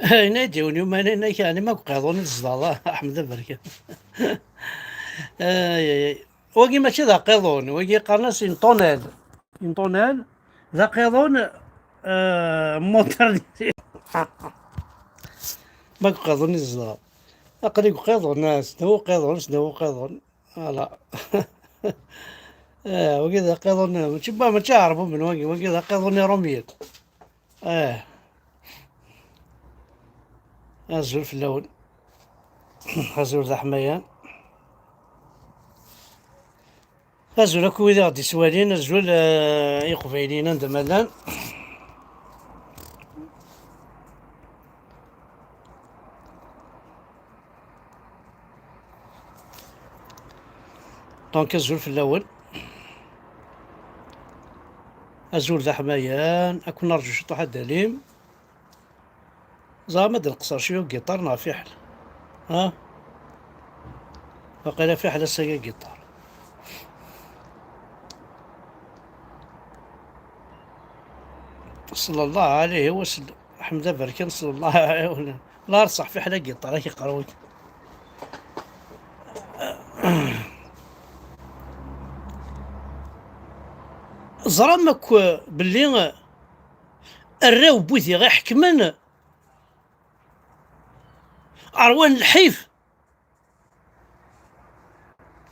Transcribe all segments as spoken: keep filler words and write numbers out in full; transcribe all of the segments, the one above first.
Yenna-yi-d yiwen yuman, yenna-k, ɛni ma deg uqiḍun i tzedɣeḍ, a Ḥmed Aberkan? Ay, ay, ay. Wagi mačči d aqiḍun, wagi qqaren-as une tonnelle. Une tonnelle, d aqiḍun, euh, modernisé. Ma deg uqiḍun i tzedɣeḍ. Aql-i deg uqiḍun, ah, sdaw uqiḍun, sdaw uqiḍun. Voilà. Ah, wagi d aqiḍun, mačči, mačči aɛerbuben wagi, wagi d aqiḍun irumyen. Ah. Azul fell-awen. Azul d aḥmayan. Azul akk wid i ɣ-d-ittwalin, azul, eh, i Iqbayliyen anda ma llan. Donc, azul fell-awen. Azul d aḥmayan, ad ken-nerǧu ciṭuḥ ad d-talim. Ẓer ma d-nqeṣṣer cwiya deg ugiṭar neɣ fiḥel. Ha? Waqila fiḥel ass-agi agiṭar. Ṣella Llahu ɛalayhi wa sellem. Ḥmed Aberkan, ṣella Llahu ɛalayhi wa sellem. La rṣaḥ fiḥel agiṭar, ak iqerwi. Ẓram akk belli arraw n wid i ɣ-iḥekmen ṛwan lḥif.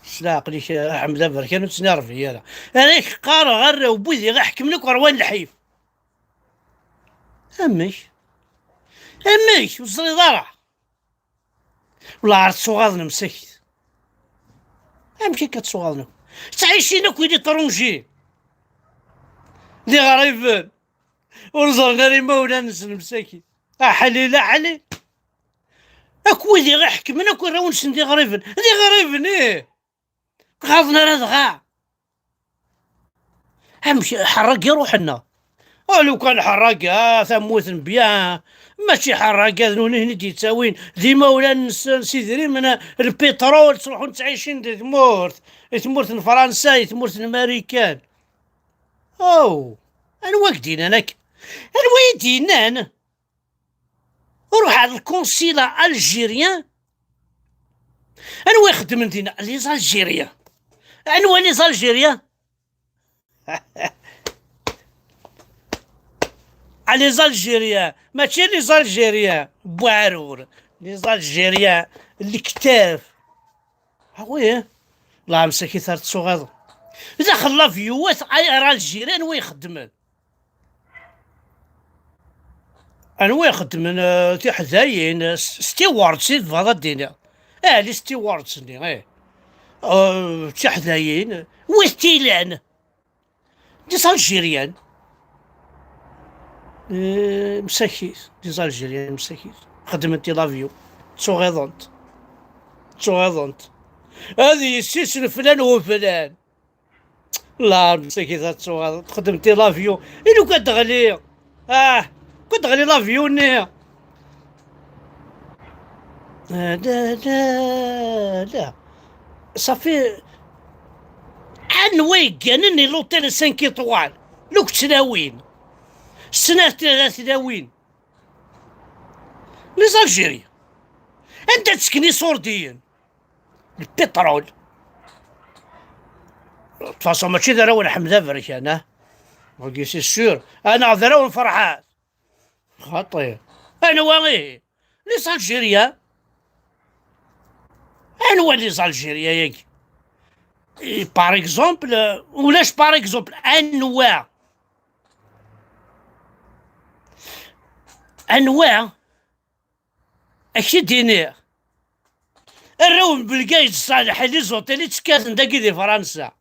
S leɛqel-ik, a Ḥmed Aberkan, ur ttnerbi ara. Ara k-qqareɣ arraw n wid i ɣ-iḥekmen akk ṛwan lḥif. Amek? Amek? Ur teẓriḍ ara? Wala ar tettuɣaḍen msakit. Amek akka tettuɣaḍen akk? Ttɛicin akk d iṭrunji. D iɣriben. Ur ẓerren ara imawlan-nsen msakit. Aḥlil, aḥlil. Akk wid i ɣ-iḥekmen, akk arraw-nsen d iɣriben. D iɣriben, ih. Ɣaḍen ara dɣa. Amek ḥerrag iruḥen-a? Ah, lukan ḥerrag, ah, tamurt n bya, mačči ḥerrag, ad nuni hni d-yettawin d imawlan-nsen s idrimen, lpitrul, ttruḥun ttɛicin di tmurt, i tmurt n Fransa, i tmurt n Marikan. Oh, anwa i k-d-yennan akka? Anwa i d-yennan? Ruḥ ar lkunsila algérien. Anwa ixeddmen dinna? Les Algériens. Anwa les Algériens? Ah, les Algériens. Mačči les Algériens. Buɛrur. Les Algériens. Lektaf. Ah oui, hein? La msakit ar tsuɣiḍ. Daxel l'avion, wat ar Algérie, anwa ixeddmen? Anwa ixeddmen, eh, tiḥdayin, eh, s-, stewards i tebɣiḍ ad d-tiniḍ? Eh, les stewards-nni, eh. Eh, tiḥdayin, wi t-ilan? Des Algériens. Eh, msakit, des Algériens, msakit. Xeddment i l'avion. Ttuɣiḍent. Ttuɣiḍent. Ad yessisen flan u flan. La, msakit ad tuɣal, txeddem ti l'avion. I lukan d-teɣli? Ah, lukan d-teɣli l'avion-nni? Ah, la, la, la. Ça fait, anwa yegganen i l'hôtel cinq étoiles? Luk tlawin. Snat tlawin. Les Algériens. Anda ttekken iṣurdiyen? Lpiṭrul. De toute façon, mačči d arraw n Ḥmed Aberkan, ah. Wagi, c'est sûr. Ah, neɣ d arraw n Ferḥat. Xaṭi. Anwa ihi? Les Algériens. Anwa les Algériens-agi? Eh, par exemple, euh, ulac par exemple, anwa? Anwa? Ad k-id-iniɣ. Arraw n Belgayed Ṣaleḥ, les hôtels i ttekkaten dagi di Fransa.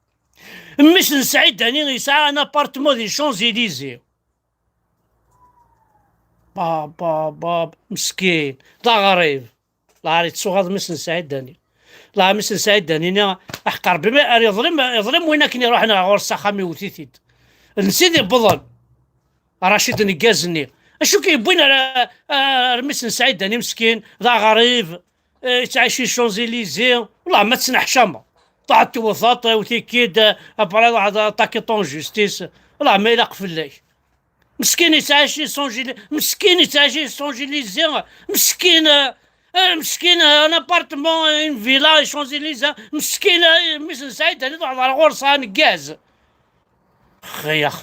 Mmi-s n Saɛid Dani yesɛa un appartement di Champs-Élysées. Bab, bab, bab, meskin, d aɣrib. Lɛar yettuɣaḍ mmi-s n Saɛid Dani. Lɛar mmi-s n Saɛid Dani-nni, aḥeqqar Rebbi, ma ar yeḍlem, yeḍlem win akken iruḥen ɣer ɣur-s s axxam, iwet-it-id. D netta i d-iwwḍen. Racid n Ggaz-nni. Acu k-yewwin ar, ar mmi-s n Saɛid Dani meskin, d aɣrib, eh, yettɛici Champs-Élysées, wellah ma tettneḥcameḍ. Truḥ ad tewteḍ, iwet-ik-id, eh, après truḥ ad takiḍ en justice, wellah ma ilaq fell-ak. Meskin yettɛici Champs-Élysées, meskin yettɛici Champs-Élysées, meskin, euh, euh, meskin, euh, un appartement, une villa Champs-Élysées, meskin, euh, mmi-s n Saɛid Ɛli, tɛeḍḍer ɣur-s aneggaz. Xeyax.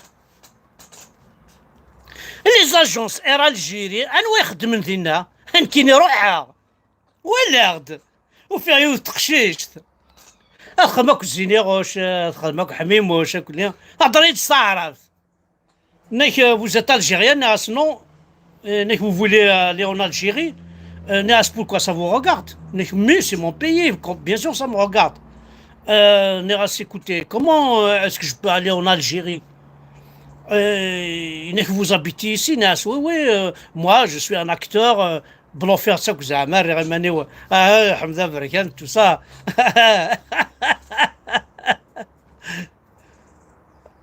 Les agences Air Algérie, anwa ixeddmen dinna? Nekkini ruḥeɣ, walaɣ-d, ufiɣ yiwet teqcict. Ad texdem akk Ziniɣuc, ad texdem akk Ḥmimuc, akk-nni. Tehder-iyi-d s taɛrabt. Nniɣ, euh, vous êtes algérien? Nniɣ-as non. Euh, nniɣ, vous voulez aller en Algérie? Euh, nniɣ-as, pourquoi, ça vous regarde? Nniɣ, mais c'est mon pays, com-, bien sûr ça me regarde. Euh, nniɣ-as, écoutez, comment, euh, est-ce que je peux aller en Algérie? Euh, nniɣ, vous habitez ici? Nniɣ-as, oui, oui, euh, moi je suis un acteur, euh, bluffeur, ça, زعما الرغماني و-، آه، حمزة بركان، tout ça.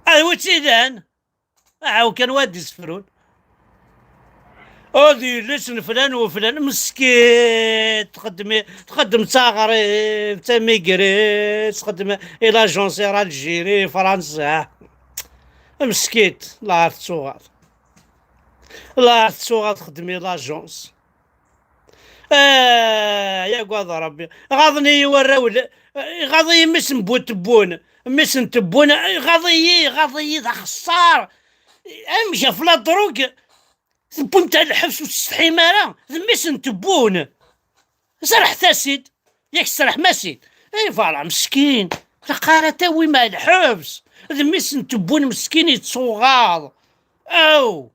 Ah, wi tt-ilan? Aɛaw kan wa d-isefrun. Ur d yelli-s n flan u flan, meskint, txeddem, txeddem d taɣrib, d tamigrit, txeddem i l'agence Air Algérie, Fransa. Meskint, la tettuɣaḍ. La tettuɣaḍ txeddem i l'agence. Ah, yagad Rebbi. Ɣaḍen-iyi warraw, l-, ɣaḍ-iyi mmi-s n bu tebbun. Mmi-s n tebbun, ɣaḍ-iyi, ɣaḍ-iyi d axeṣṣar. Amek ɣef la drogue, tewwim-t ar lḥebs ur tsetḥim ara? D mmi-s n tebbun. Serḥet-as-id. Yak serḥem-as-id. Eh, voilà, meskin. Laqara tawim ar lḥebs. D mmi-s n tebbun meskin yettuɣaḍ. Aw.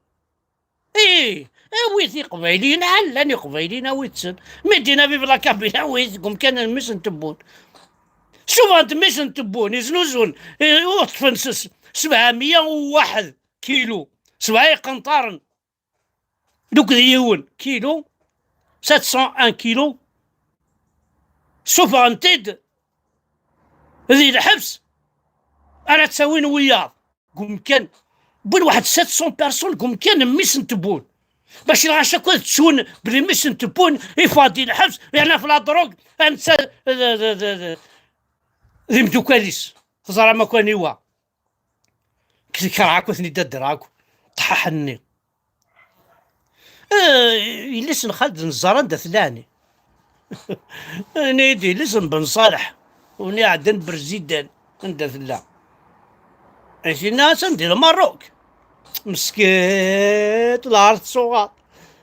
Ih, awit Iqbayliyen, llan Iqbayliyen, awit-ten. Mi d-yenna vive la Kabylie, awit deg umkan n mmi-s n tebbun. Souvent mmi-s n tebbun, iznuzun, eh, ur ṭṭfen s, s sebɛemya u waḥed kilu, sebɛa iqenṭaren, deg d yiwen kilu, sept cent un kilu, sufɣen-t-id di lḥebs, ara ttawin wiyaḍ. Deg umkan, wwin waḥed sept cents personnes deg umkan n mmi-s n tebbun. Bac lɣaci akk ad ttun belli mmi-s n tebbun iffeɣ-d di lḥebs, yerna ɣef la drogue, a netta d, d, d, d, d imdukal-is. Teẓram akk aniwa. K-, kerheɣ akk ad ten-id-adreɣ akk. Ṭṭḥaḥ-nni. Eh, yelli-s n Xaled Nezzar anda tella ɛni? Ini-yi-d yelli-s n Ben Ṣaleḥ, win iɛeddan Berzidan, anda tella? Ay tinna atan di Lmerruk. Meskint, la tettuɣaḍ.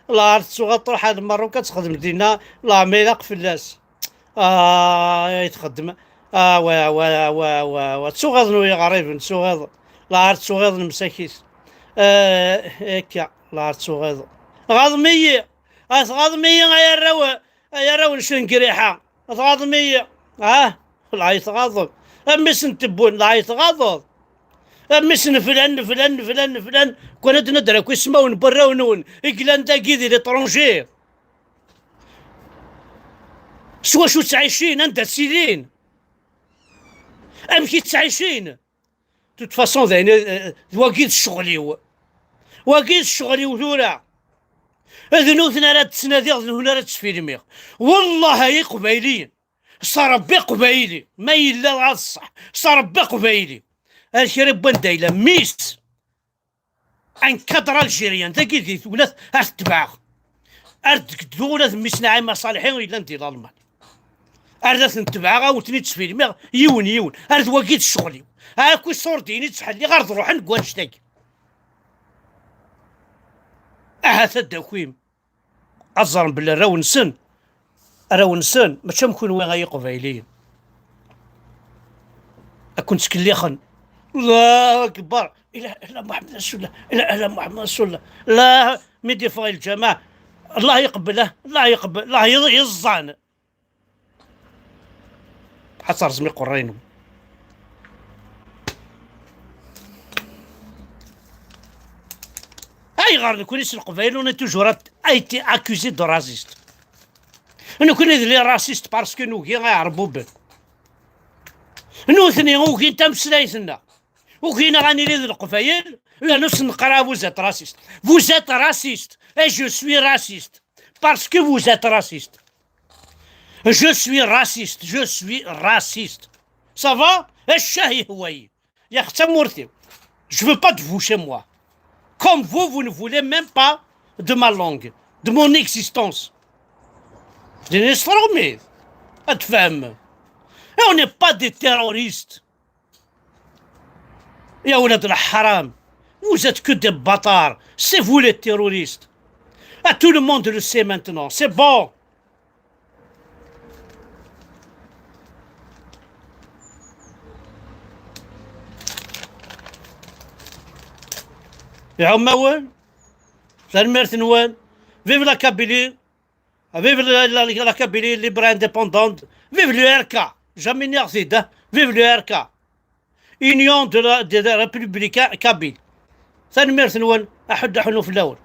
La tettuɣaḍ, truḥ ar Lmerruk ad texdem dinna, la ma ilaq fell-as. Ah, ay txeddem. Ah, wa, wa, wa, wa, wa. Ttuɣaḍen wiɣriben, ttuɣaḍen. La tettuɣaḍen msakit. Ah, akka, la tettuɣaḍen. Ɣaḍem-iyi. Ah, tɣaḍem-iyi, ay arraw, ay arraw n Cengriḥa. Tɣaḍem-iyi. Ah, la tɣaḍem. A mmi-s n tebbun, la tɣaḍeḍ. A mmi-s n flan, n flan, n flan, n flan. Kwan ad d-nadder akk ismawen n warraw-nwen i yellan dagi di l'étranger. S wacu ttɛicin, anda ttilin? Amek i ttɛicin? De toute façon, d ayen, eh, d wagi d ccɣel-iw. Wagi d ccɣel-iw tura. D nutni ara d-ttnadiɣ, d nutni ara d-ttfilmiɣ. Wellah ay Iqbayliyen. S Rebbi Iqbayli. Ma yella dɣa d ṣṣeḥ. S Rebbi Iqbayli. Ar kra n wanda yella mmi-s. Un cadre algérien, dagi di Tulat, ar t-tebɛeɣ. Ar d-geddu ula d mmi-s n Ɛima Ṣaleḥi yellan di Lalman. Ar d at-n-tebɛeɣ, a wen-ten-id-sfilmiɣ, yiwen, yiwen. Ar d wagi d ccɣel-iw. Akk iṣurdiyen i ttḥelliɣ, ar d-ruḥen deg wannect-agi. Ahat ad d-takim. Ad ẓren belli arraw-nsen, arraw-nsen, mačči am kunwi ay Iqbayliyen. Ad ken-ttkellixen. Allahu akbar. Ilaha illa Muḥemmed Rasulullah. Ilaha illa Muḥemmed Rasulullah. La, mi d-yeffeɣ i lǧameɛ. Allah yeqbel, ah, Allah yeqbel, Allah ye-, yeẓẓan. Ad terẓem iqerra-inu. Ayɣer nekkni s Leqbayel on est toujours été accusé de raciste? Nekkni d les racistes parce que nugi Iɛerbuben. Nutni ugin tameslayt-nneɣ. Ugin-aɣ ad nili d Leqbayel, yerna ur sen-neqqar ara vous êtes raciste. Vous êtes raciste. Et je suis raciste. Parce que vous êtes raciste. Je suis raciste, je suis raciste. Ça va? Ccah ihwa-yi. Yak d tamurt-iw. Je veux pas de vous chez moi. Comme vous, vous ne voulez même pas de ma langue, de mon existence. Ad tfehmem. Et on n'est pas des terroristes. يا ولاد الحرام, vous êtes que des bâtards. C'est vous les terroristes. Ah, tout le monde le sait maintenant. C'est bon. Iɛumawen, tanemmirt-nwen. Vive la Kabylie. Vive la, la, la Kabylie libre et indépendante. Vive le R K. Jamais ni arzidah. Vive le R K. Union de la, de la République Kabyle. Tanemmirt-nwen, aḥuddu aḥunnu fell-awen.